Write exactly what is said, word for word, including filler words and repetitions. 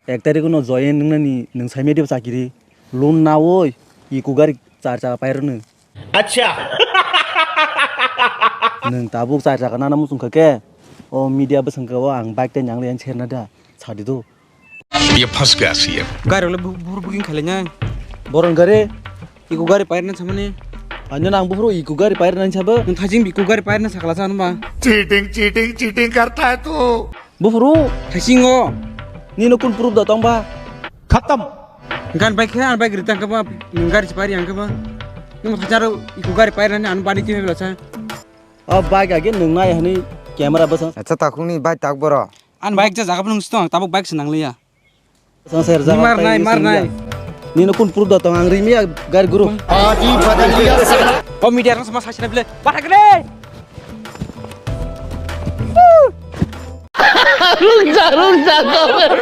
Ek tarikh no join wngnani nwng sai media chakiri. Loan nawi iko gari char chakha pairwkno. Acha. Nwng tabuk char chakha nana muchung kha khe. O media bwswng kha o ang bike tei nang le serna da. Sadi do. Ye phas gaya si ye. Gari le bu-, bur booking khalai nai. Boron gari, iko gari pairna samani. Ano nang buphuru iko gari pairna sabo. Nwng thajing iko gari pairna sakla sa numa. Cheating, cheating, cheating karta hai tu. Buphuru. Thajing o. Nino kun proof da tong ba? Khatam. Gan bike khe an bike ritang kaba, gari chipari ang kaba. Nwng thajaro iko gari pairna ni an bani timi bela sa. O bike age nwng nai hani camera bwsang. Acha takhungni bike tak boro. An bike ja jaga phunung stong, tabuk bike se nangliya. Song ser jaga. Mar nai, mar nai. Nino kun proof da tong ang rimi ya gari guru. Aji badal liya sala. O media rang sama sasina bile. Bathak le. Rung ja, rung ja,